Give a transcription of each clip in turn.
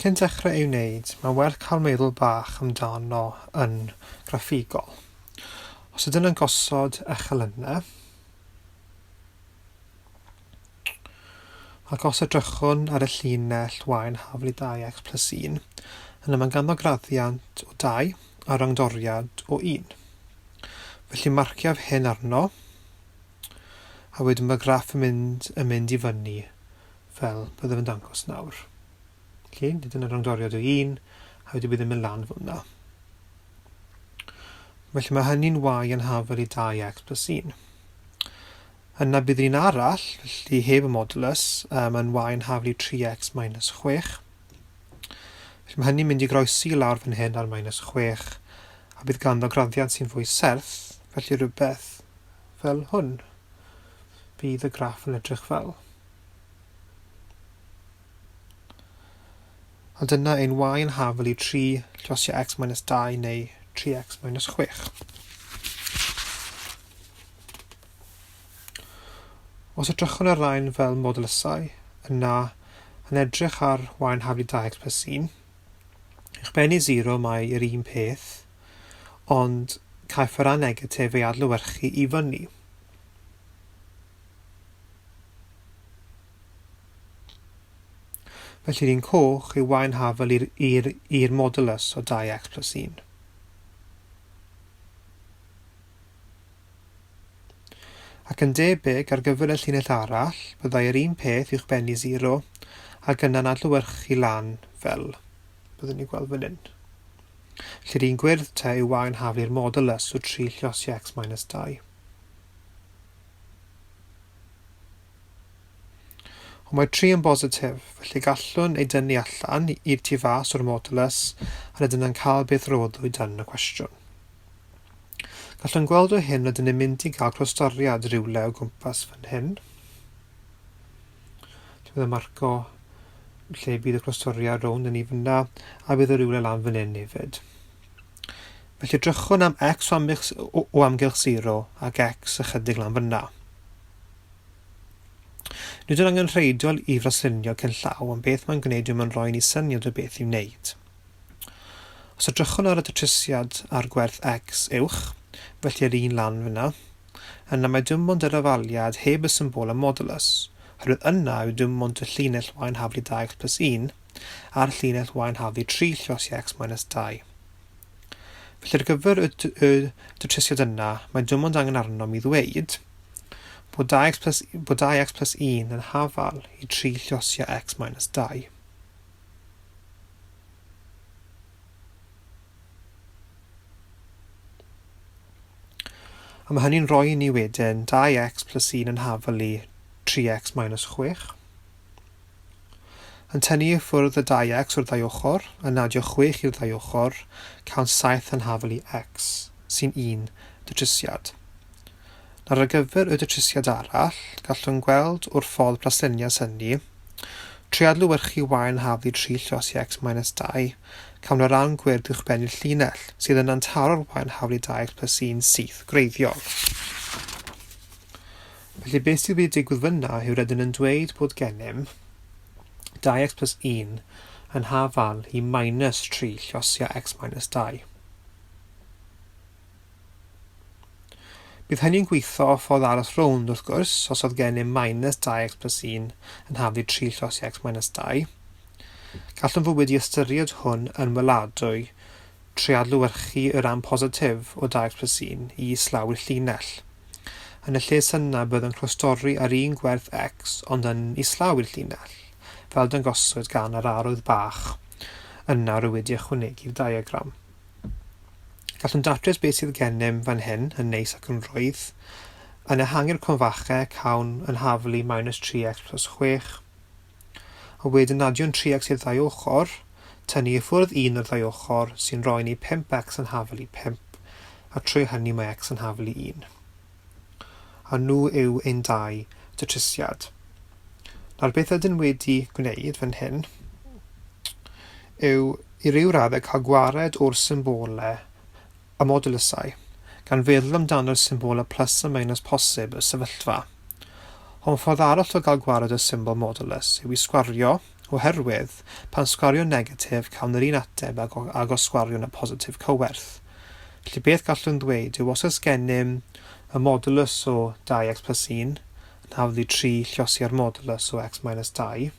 Cyn dechrau ei wneud, mae'n werth cael meddwl bach amdano yn graffigol. Os ydyn yn gosod echelynau, ac os edrychwn ar y llinell y yn haflu 2x plus 1, yna mae ganddo graddiant o 2 a rhyngdoriad o 1. Felly marciaf hyn arno, a wedyn mae graff yn mynd, yn mynd i fyny fel byddaf yn dangos nawr. Felly, nid yn y rhyngdoriad o 1, a wedyn bydd yn mynd lan fel yna. Felly mae hynny'n y yn hafel i 2x plus 1. Yna bydd un arall, felly heb y modulus, um, yn y yn hafel i 3x minus 6. Felly mae hynny'n mynd i groesi i lawr fan hyn ar minus 6, a bydd ganddo graddiant sy'n fwy serth, felly rhywbeth fel hwn. Bydd y graff yn edrych fel. A dyna ein y yn hafal i 3 llosio x minus 2 neu 3x minus 6. Os edrychwn ar rain fel modulusau, yna yn edrych ar y yn hafal i 2x plus 1, uwchbennu 0 mae yr un peth, ond caiff y ran negatif ei adlewyrchu i fyny. Felly'r un coch yw y yn hafal i'r modulus o 2x plus 1. Ac yn debyg, ar gyfer y llinell arall, byddai yr un peth uwchbennu 0 ac yna'n adlewyrchu lan fel byddwn ni'n gweld fan hyn. Felly'r un gwyrdd te yw y yn hafal i'r modulus o 3 lluosi x minus 2. Ond mae 3 yn bositif, felly gallwn ei dynnu allan i'r tu fas o'r modulus a rydyn yn cael beth roddwyd yn y cwestiwn. Gallwn gweld o hyn rydyn ni'n mynd i gael clostoriad rhywle o gwmpas fan hyn. Dwi'n mynd marco lle bydd y clostoriad rownd yn i fyna a bydd y rhywle lan fan hyn hefyd. Felly drychwn am x o amgylch, o amgylch 0 ac x ychydig lan fyna. Nid yw'n angenrheidiol i fraslunio cyn llaw, ond beth mae'n gwneud yw mae'n rhoi ni syniad o beth i'w wneud. Os edrychwn ar y datrysiad ar gwerth x uwch, felly yr un lan fyna, yna mae dim ond yr afaliad heb y symbolau modulus, oherwydd yna yw dim ond y llinell y yn haflu 2x plus 1 a'r llinell y yn haflu 3 lluosi x minus 2. Felly ar gyfer y, y datrysiad yna, mae dim ond angen arnom i ddweud bod 2x plus, bod 2x plus 1 yn hafal i 3 lluosio x minus 2. A mae hynny'n rhoi i ni wedyn 2x plus 1 yn hafal i 3x minus 6. Yn tynnu i ffwrdd y 2x o'r ddau ochr, yn adio 6 i'r ddau ochr, cawn 7 yn hafal i x, sy'n un datrysiad. Nawr ar gyfer y datrysiad arall, gallwn gweld o'r ffordd braslunias hynny, trwy adlewyrchu y yn haflu 3 lluosi x minus 2, cawn y ran gwyrdd uwchbennu'r llinell, sydd yna'n taro'r y yn haflu 2x plus 1 syth gwreiddiol. Felly beth sydd wedi digwydd fyna yw rydyn yn dweud bod gennym 2x plus 1 yn hafal i minus 3 lluosia x minus 2. Bydd hynny'n gweithio o ffordd arall rownd, wrth gwrs, os oedd gennym minus 2x plus 1 yn haflu 3 lluosi x minus 2. Gallwn fod wedi ystyried hwn yn weladwy trwy adlewyrchu y rhan positif o 2x plus 1 i islaw i'r llinell. Yn y lle syna bydd yn clostori ar un gwerth x ond yn islaw i'r llinell, fel dangoswyd gan yr arwydd bach yna rwy wedi ychwanegu'r diagram. Gallwn datrys beth sydd gennym fan hyn yn neis ac yn rhwydd. Yn ehangu'r cronfachau, cawn yn haflu minus 3x plus 6. A wedyn adio'n 3x i'r ddau ochr, tynnu i ffwrdd 1 o'r ddau ochr, sy'n rhoi ni 5x yn haflu 5, a trwy hynny mae x yn haflu 1. A nhw yw ein dau datrysiad. Nawr beth ydyn wedi gwneud fan hyn yw i ryw raddau cael gwared o'r symbolau a modulusau, gan feddwl amdano'r symbolau plus a minus posib y sefyllfa. Ond ffordd arall o gael gwared o'r symbol modulus yw i sgwario Oherwydd, pan sgwario'n negatif, cawn yr un ateb ag, ag os sgwariwn y positif cywerth. Felly beth gallwn ddweud yw os oes gennym y modulus o 2x plus 1 yn haflu 3 llosi ar modulus o x minus 2,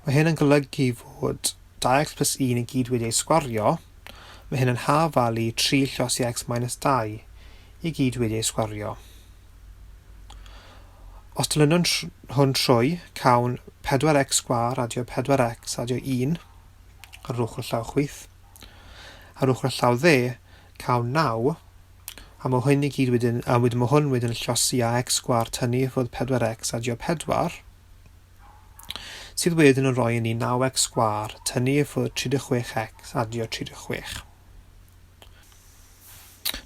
Mae hyn yn golygu fod 2x plus 1 i gyd wedi ei sgwario, mae hyn yn hafalu 3 llosi x minus 2 i gyd wedi ei sgwario. Os dilynwn hwn trwy, cawn 4x sgwâr adio 4x adio 1 ar yr ochr llaw chwith. Ar ochr llaw dde, cawn 9, a mae hyn i gyd wedyn, a wedyn mae hwn wedyn yn llosi â x sgwâr tynnu i ffwrdd 4x adio 4, sydd wedyn yn rhoi i ni 9x sgwâr tynnu i ffwrdd 36x adio 36.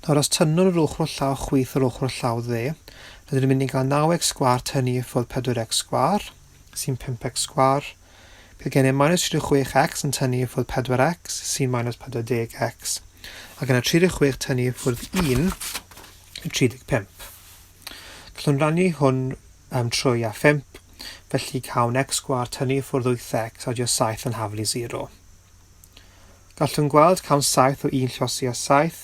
Nawr os tynnwn yr ochr llaw chwith yr ochr llaw dde, rydyn ni'n mynd i gael 9x sgwâr tynnu i ffwrdd 4x sgwâr, sy'n 5x sgwâr. Bydd gennym minus 36x yn tynnu i ffwrdd 4x, sy'n minus 40x. Ac yna 36 tynnu i ffwrdd 1 yw 35. Gallwn rannu hwn um, trwy a 5, felly cawn x sgwâr tynnu i ffwrdd 8x adio 7 yn haflu 0. Gallwn gweld cawn 7 o 1 llosi a 7.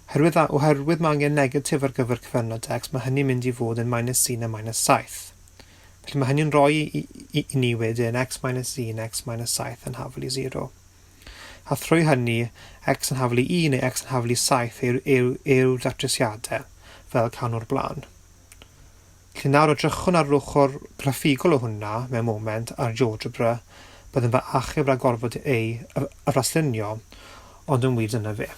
Oherwydd, oherwydd mae angen negatif ar gyfer cyfernod x, mae hynny'n mynd i fod yn minus 1 a minus 7. Felly mae hynny'n rhoi i, i, i ni wedyn x minus 1, x minus 7 yn hafal i 0. A thrwy hynny, x yn hafal i 1 neu x yn hafal i 7 yw'r yw, yw datrysiadau, fel cawn o'r blaen. Felly nawr edrychwn ar yr ochr graffigol o hwnna mewn moment ar GeoGebra, byddwn fy achub rhag gorfod ei fraslunio, ond yn wir dyna fe.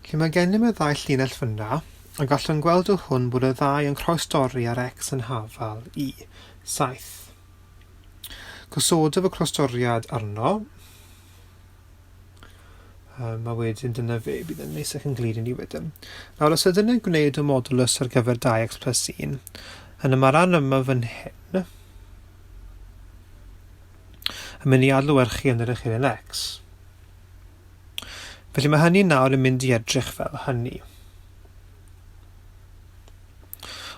Felly mae gennym y ddau llinell fyna, a gallwn gweld o hwn bod y ddau yn croestorri ar x yn hafal i 7. Gosodaf y croestoriad arno, Um, a wedyn dyna fe, bydd yn neis ac yn glir i ni wedyn. Nawr, os ydyn ni'n gwneud y modulus ar gyfer 2x plus 1, yna mae'r rhan yma fan hyn yn mynd i adlewyrchu yn yr echelin x. Felly mae hynny nawr yn mynd i edrych fel hynny.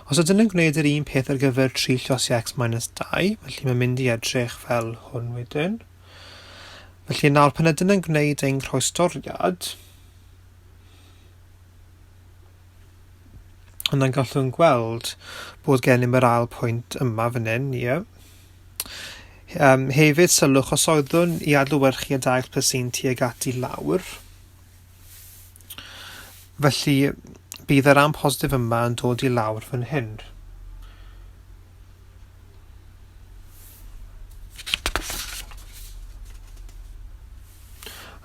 Os ydyn ni'n gwneud yr un peth ar gyfer 3 llosi x minus 2, felly mae'n mynd i edrych fel hwn wedyn. Felly nawr pan ydyn yn gwneud ein croestoriad, yna gallwn gweld bod gennym yr ail pwynt yma fan hyn, ie. Um, hefyd sylwch os oeddwn i adlewyrchu y 2 plus 1 tuag at i lawr, felly bydd yr ran positif yma yn dod i lawr fan hyn.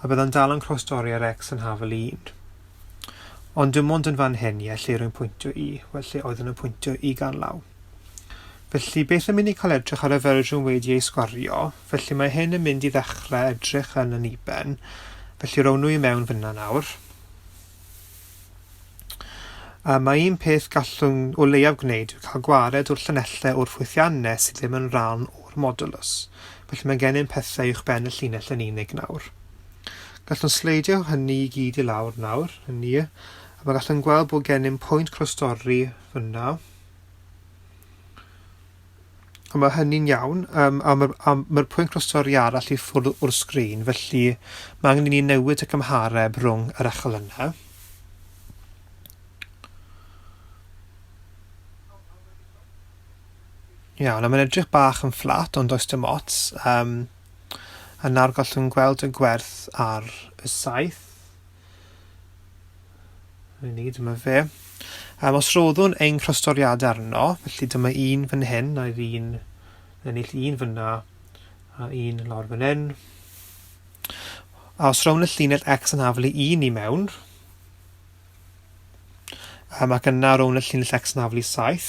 A bydda'n dal yn croestorri ar x yn hafal i 1. Ond dim ond yn fan hyn, ie, lle rwy'n pwyntio i, wel lle oeddwn yn pwyntio i ganllaw. Felly, beth yn mynd i cael edrych ar y fersiwn wedi ei sgwario, felly mae hyn yn mynd i ddechrau edrych yn aniben, felly rown nhw i mewn fyna nawr. A mae un peth gallwn o leiaf gwneud yw cael gwared o'r llinellau o'r ffwythiannau sydd ddim yn rhan o'r modulus. Felly mae gennym pethau uwchben y llinell yn unig nawr. Gallwn sleidio hynny i gyd i lawr nawr, hynny, a mae gallwn gweld bod gennym pwynt croestorri fyna. A mae hynny'n iawn, um, a mae'r ma pwynt croestorri arall i ffwrdd o'r sgrin, felly mae angen i ni newid y gymhareb rhwng yr echelynau. Iawn, a mae'n edrych bach yn fflat, ond does dim ots. Um, a nawr gallwn gweld y gwerth ar y 7. Ni, dyma fe. Um, os roddwn ein croestoriad arno, felly dyma un fan hyn, a'r un, ennill un fyna, a un lawr fan hyn. A os rown y llinell x yn haflu un i mewn, um, ac yna rown y llinell x yn haflu 7,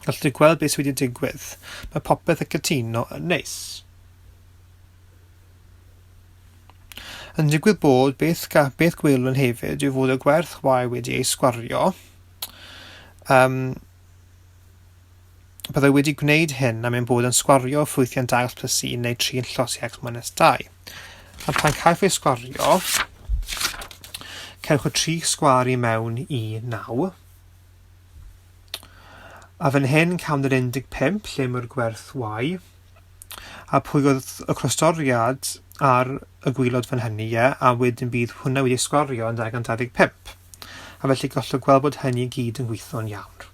gallwch gweld beth sydd wedi digwydd. Mae popeth yn cytuno yn neis. Yn digwydd bod, beth, beth gwelwn hefyd yw fod y gwerth y wedi ei sgwario. Um, byddai wedi gwneud hyn am ein bod yn sgwario ffwythiant 2x plus 1 neu 3 yn llosi x minus 2. A pan caiff ei sgwario, cewch y 3 sgwar i mewn i 9. A fan hyn cawn yr 15 lle mae'r gwerth y. A pwy oedd y croestoriad ar y gwylod fan hynny, ie, a wedyn bydd hwnna wedi sgwario yn 225. A felly gallwch gweld bod hynny i gyd yn gweithio'n iawn.